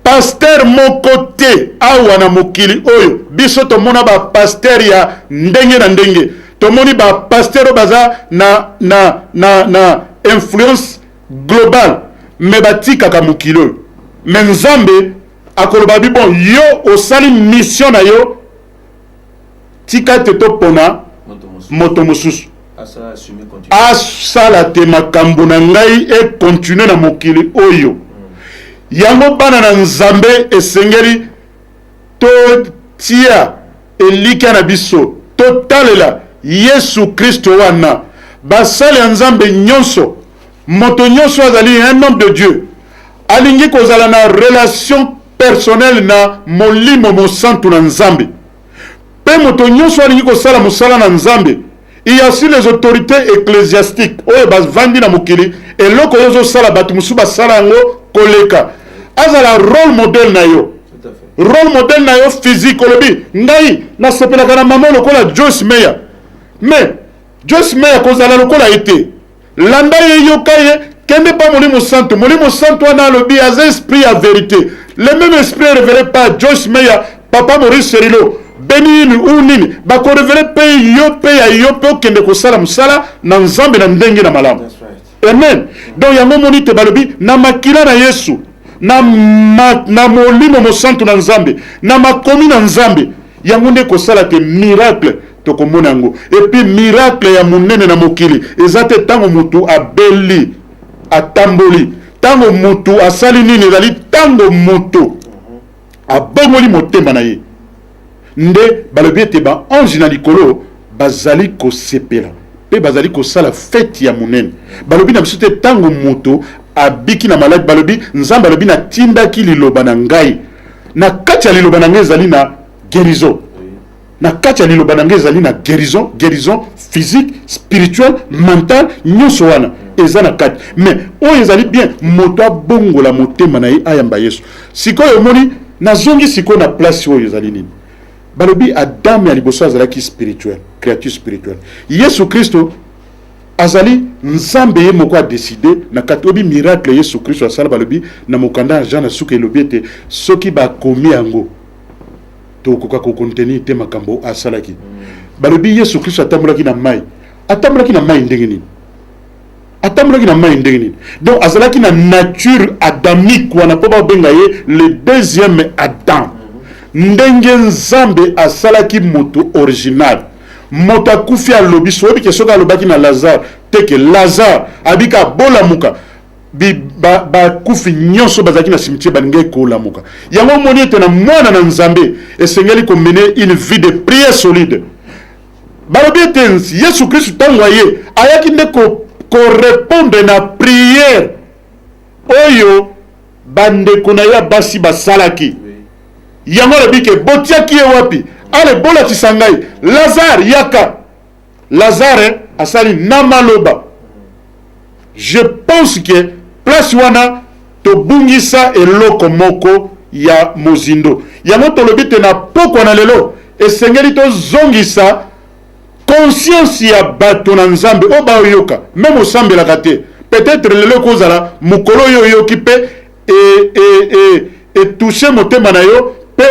Pasteur moko te awa na mokili oyo. Biso tomona bapasteur ya ndenge na ndenge, tomoni bapasteur oyo baza na influence globale, mais batikaka mokili oyo. Mais Nzambe akoloba bi: bon, yo osali mission na yo, tika te topona moto mosusu asala te makambo na ngai econtinue na mokili oyo. Yango bana na Nzambe esengeli totia elikya na biso, totalela Yesu Kristo wana. Basali ya Nzambe nyonso, moto nyonso azali un homme de Dieu, alingi kozala na relation personnelle na Molimo Mosantu na Nzambe. Mpe moto nyonso alingi kosala mosala na Nzambe, il y a aussi les autorités ecclésiastiques oyo bavandi na mokili. Eloko oyo ozosala, bato mosusu basala yango koleka. Azala rôle modèle na yo, rôle modèle na yo physique. Olobi: ngai nasepelaka na mama lokola Joyce Meyer, mais Joyce Meyer kozala lokola ye te. Landa ye, yoka ye, kende pa Molimo Santo. Molimo Santo wana alobi aza esprit ya vérité. Le même esprit révélé par Joyce Meyer, papa Maurice Serilo, Benny Hinn ou nini, bakorévéler mpe yo mpe ya yo mpe okende kosala mosala na Nzambe na ndenge na malamu. Amen. Donc yango omoni te, balobi na makila na Yesu, na Molimo Mosantu na Nzambe, na makomi na Nzambe, yango nde kosala te miracle tokomona yango. Et puis miracle ya monene na mokili eza te ntango motu abeli atamboli, ntango motu asali nini. Ezali ntango moto abongoli motema na ye nde balobi ete baange na likolo bazali kosepela mpe bazali kosala fête ya monene. Balobi na biso te ntango moto abiki na maladi. Balobi Nzambe alobi: natindaki liloba na ngai, na kati ya liloba na ngai ezali na guérison, na kati ya liloba na ngai ezali na guérison, guérison physique, spirituelle, mentale, nyonso wana eza na kati. Mais oyo ezali bien, moto abongola motema na ye, ayamba Yesu. Sikoyo omoni, nazongi sikoyo na place oyo ezali nini? Balobi Adamu ya liboso azalaki spirituel, créature spirituelle. Yesu Kristo azali Nzambe ye moko adécider na kati. Obi miracle Yesu Kristo asala, balobi na mokanda ya Jean na suka, elobi ete soki bakomi yango, tokoka kocontenir te makambo asalaki. Balobi Yesu Kristo atambolaki na mai. Atambolaki na mai ndenge nini? Atambolaki na mai ndenge nini? Donc azalaki na nature adamique wana mpo babenga ye le deuxième Adam. Ndenge Nzambe asalaki moto original, moto akufi, alobi so, oyebi ke soki alobaki na Lazare te ke Lazare abika, bolamuka, bakufi nyonso bazalaki na cimetière balingaki kolamuka. Yango omoni ete na mwana na Nzambe esengeli komener une vie de prière solide. Balobi ete Yesu Kristu ntango aye, ayaki nde korépondre na prière oyo bandeko na ye ya basi basalaki. Yango alobi ke botiaki ye wapi? Ale, bolatisa ngai. Lazare, yaka! Lazare asali na maloba. Je pense que place wana tobungisa eloko moko ya mozindo. Yango tolobi te na pokwa na lelo esengeli tozongisa conscience ya bato na Nzambe oyo baoyoka. Même osambelaka te, peut-être lelo ekozala mokolo oyo oyoki mpe etoucher motema na yo mpe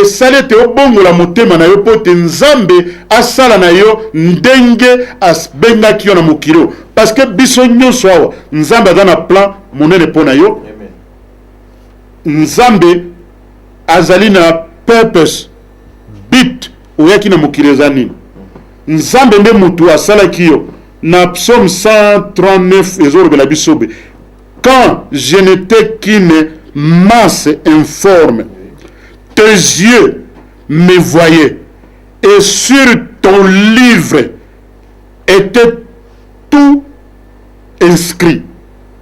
esali ete obongola motema na yo mpo ete Nzambe asala na yo ndenge abengaki yo na mokili oyo. Parce que biso nyonso awa, Nzambe aza na plan monene mpo na yo. Nzambe azali na purpose, but oyaki na mokili eza nini. Nzambe nde motu asalaki yo. Na Psaume 139 ezolobela biso be: quand je n'étais qu'une masse informe, tes yeux me voyaient et sur ton livre était tout inscrit.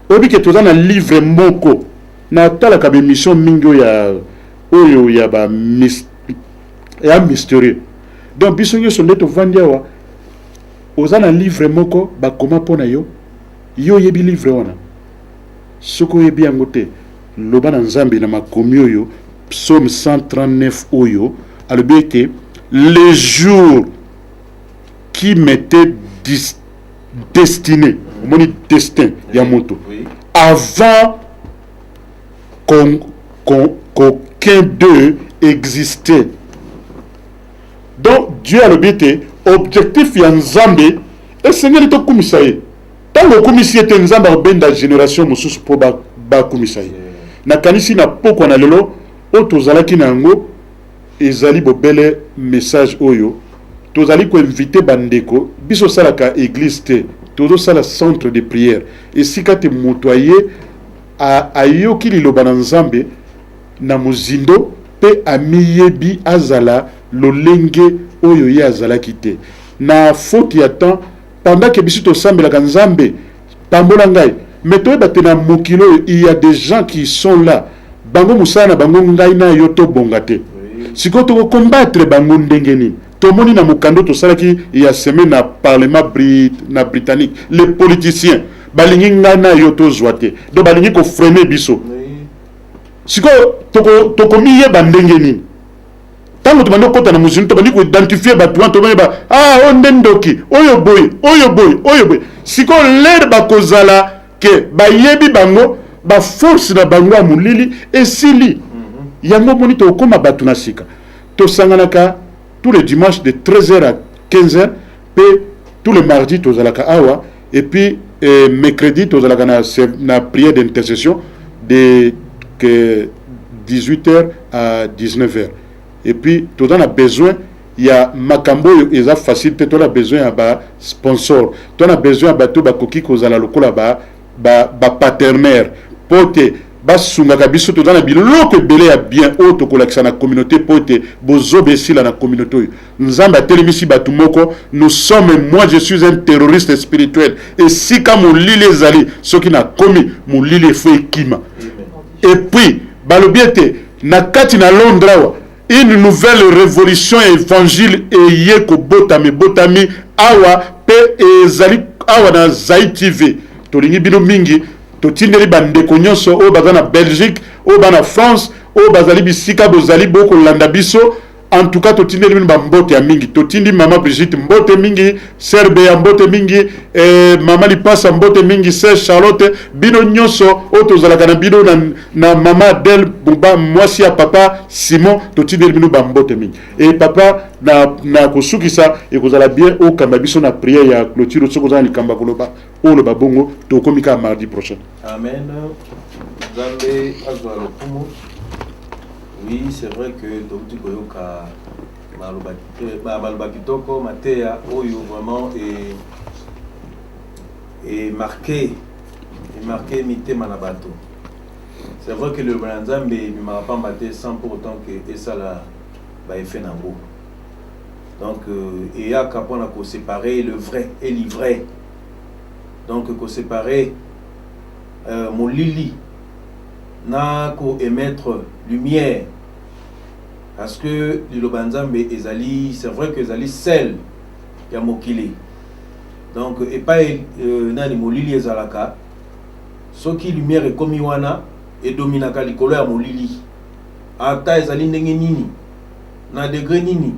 Oyebi ke toza na livre moko. Natalaka baémission mingi oyo ya oyo ya ba ya mystérieux. Donc biso nyonso nde tovandi awa, oza na livre moko bakoma mpo na yo. Yo oyebi livre wana? Soki oyebi yango te, loba na Nzambe. Na makomi oyo, Psaume 139 oyo alobi ete les jours qui m'étaient destinés, omoni destin ya moto, avant qu'aucun d'eux existait. Donc Dieu alobi ete objectif ya Nzambe esengeli tokumisa ye. Ntango okumisi ye te, Nzambe akobenda génération mosusu mpo bakumisa ye. Nakanisi na pokwa na lelo oyo tozalaki na yango ezali bobele message oyo tozali koinviter bandeko. Biso osalaka église te, tozosala centre de prière, esika te moto aye. Ayoki liloba na Nzambe na mozindo mpe amiyebi azala lolenge oyo ye azalaki te. Na faute ya temps, pendant que biso tosambelaka Nzambe pambola ngai, mais toyeba te na mokili oyo il y a des gens qui sont là, bango mosala na bango ngai na yo tobonga te. Sikoyo tokocombattre bango ndenge nini? Tomoni na mokanda tosalaki ya semaine na parlement na britannique, les politiciens balingi ngai na yo tozwa te, donc balingi kofreiner biso. Sikoyo tokomiyeba ndenge nini? Ntango tobandi kokɔta na mozili, tobandi koidentifier bato wana, tobayeba: ah, oyo nde ndoki, oyo boye, oyo boye, oyo boye. Sikoyo lere bakozala ke bayebi bango, baforce na bango ya molili esili. Yango moni tokóma bato na sika. Tosanganaka tous les dimanches de 13h à 15h, mpe tous les mardis tozalaka awa, et puis mercredi tozalaka na prière d'intercession de que 18h à 19h. Et puis toza na besoin ya makambo oyo eza facile te. Toza na besoin ya basponsor, toza na besoin ya bato bakoki kozala lokola bapartenaire ba mpo te basungaka biso. Toza na biloko ebele ya bien oyo tokolakisa na communauté mpo ete bozoba esila na communauté oyo Nzambe atelemisi bato moko. Nous sommes, moi je suis un terroriste spirituel. Esika molili ezali, soki nakomi, molili efo ekima. Et puis balobi ete na kati na Londres awa, une nouvelle révolution, évangile eye kobotama, ebotami awa mpe ezali awa na Zai TV. Tolingi bino mingi. Totindeli bandeko nyonso oyo baza na Belgique, oyo ba na France, oyo bazali bisika bozali bokolanda biso. En tout cas totindeli bino bambote ya mingi. Totindi mama Brigitte mbote mingi, serbe ya mbote mingi, mama Lipasa mbote mingi, sœur Charlotte, bino nyonso oyo tozalaka na bino na mama Adele, mwasi ya papa Simon, totindeli bino bambote mingi. E papa, na kosukisa, ekozala bien okamba biso na prière ya clôture. Soki oza na likambo ya koloba, oloba, bongo tokomi kaka mardi prochain. Amen. Nzambe azwa lokumu. Oui, c'est vrai que touti koyoka maloba kitoko, mateya oyo vraiment e marqué mitema na bato. C'est vrai que liloba na Nzambe ebimaka pamba te sans pour autant que esala baeffet nango. Donc eyaka mpona koséparer le vrai et l'ivraie, donc koséparer molili na koémettre lumière, parce que liloba Nzambe ezali, c'est vrai que ezali sel ya mokili. Donc epai nani molili ezalaka, soki lumière ekomi wana, edominaka likolo ya molili, ata ezali ndenge nini, na degré nini,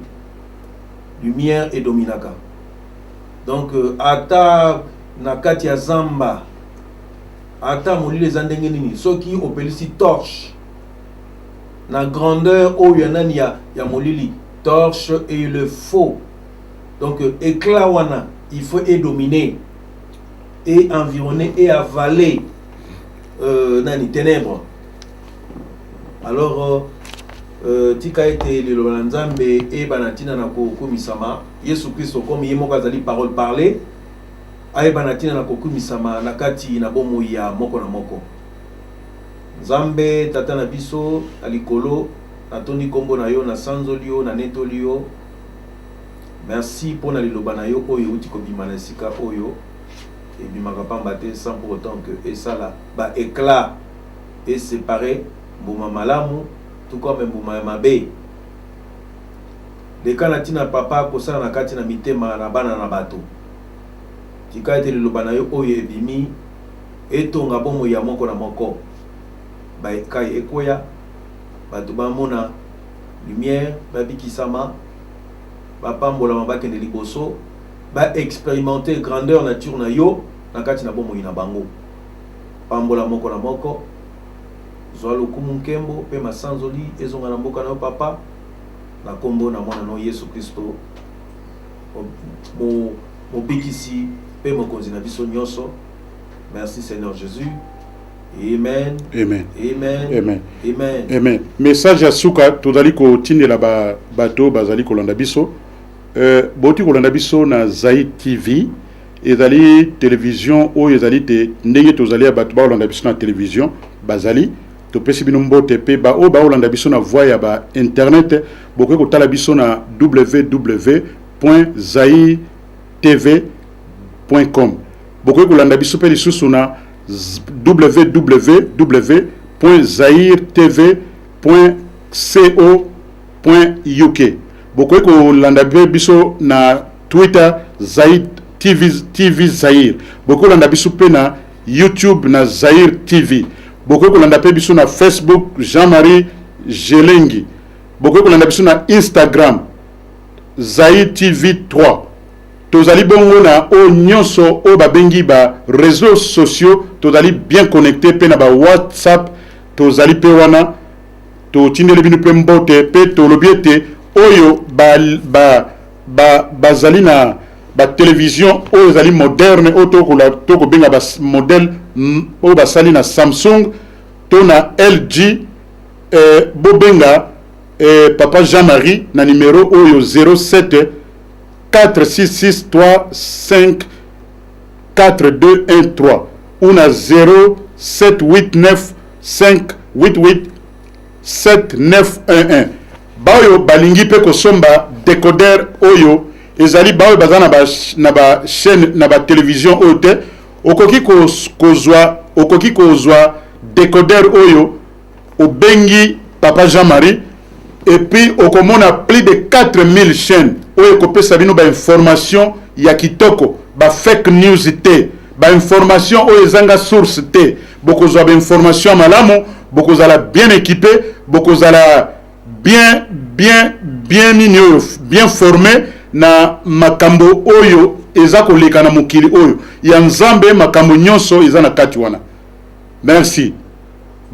lumière edominaka. Donc ata na kati ya zamba, ata molili eza ndenge nini, soki opelisi torche na grandeur oyo ya nani ya molili, torche et le faux, donc éclat wana il faut edominer et environner et avaler nani ténèbres. Alors tika ete liloba na Nzambe eyeba na ntina na kokumisama. Yesu Kristo, komi ye moko azali parole parlée, ayeba na ntina na kokumisama na kati na bomoi ya moko na moko. Nzambe Tata na biso na likolo, natondi nkombo na yo, nasanzoli yo, nanetoli yo. Merci mpo na liloba na yo oyo euti kobima na esika oyo. Ebimaka pamba te sans pour autant que esala baéclat, eséparer mbuma malamu tout comme mbuma ya mabe. Leka na ntina, papa, kosala na kati na mitema na bana na bato. Tika ete liloba na yo oyo ebimi etonga bomoi ya moko na moko, baekai ekwea, bato bamona lumière, babikisama, bapambolama, bakende liboso, baexpérimenter grandeur nature na yo na kati na bomoi na bango. Pambola moko na moko, zwa lokumu, nkembo mpe masanzoli ezonga na mboka na yo, papa, na nkombo na mwana no Yesu Kristo, mobikisi mpe mokonzi na biso nyonso. Merci Seigneur Jésus. Amen. Amen. Amen. Amen. Amen. Amen. Message ya suka tozali kotindela bato bazali kolanda biso, boti kolanda biso na Zai TV. Ezali television oyo ezali te ndenge tozali ya bato baolanda biso na television bazali. Topesi bino mbote mpe baoyo baolanda biso na voie ya ba internet, bokoki kotala biso na www.zairetv.com. Bokoki kolanda biso mpe lisusu na www.zairetv.co.uk. Bokoki kolanda mpe biso na Twitter, Zaire TV, TV Zaire. Bokoki kolanda biso mpe na YouTube na Zaire TV. Bokoki kolanda mpe biso na Facebook, Jean-Marie Jelengi. Bokoki kolanda biso na Instagram, Zaire TV 3. Tozali bongo na oyo nyonso oyo babengi ba réseaux sociaux, tozali bien connecté mpe na ba WhatsApp tozali mpe wana. Totindeli bino mpe mbote mpe tolobi ete oyo ba, ba, ba, bazali na ba télévision oyo ezali moderne, oyo tokobenga ba modèle oyo basali na Samsung to na LG, bobenga papa Jean-Marie na numéro oyo 07 466 35 4213 ou na 0789 588 7911. Baoyo balingi mpe kosomba décodeur oyo ezali, baoyo baza na ba chaîne na ba télévision oyo te, okoki kozwa décodeur oyo, obengi papa Jean-Marie et puis okomona plus de 4000 chaînes oyo ekopesa bino bainformation ya kitoko, ba fake news te, bainformation oyo ezanga source te. Bokozwa bainformation ya malamu, bokozala bien équipé, bokozala bien bien bien nini oyo, bien formé na makambo oyo eza koleka na mokili oyo ya Nzambe. Makambo nyonso eza na kati wana. Merci,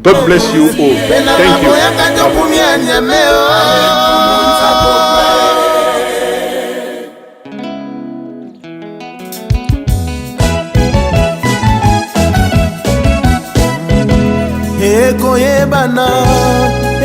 God bless you all, thank you. Ekoyebana.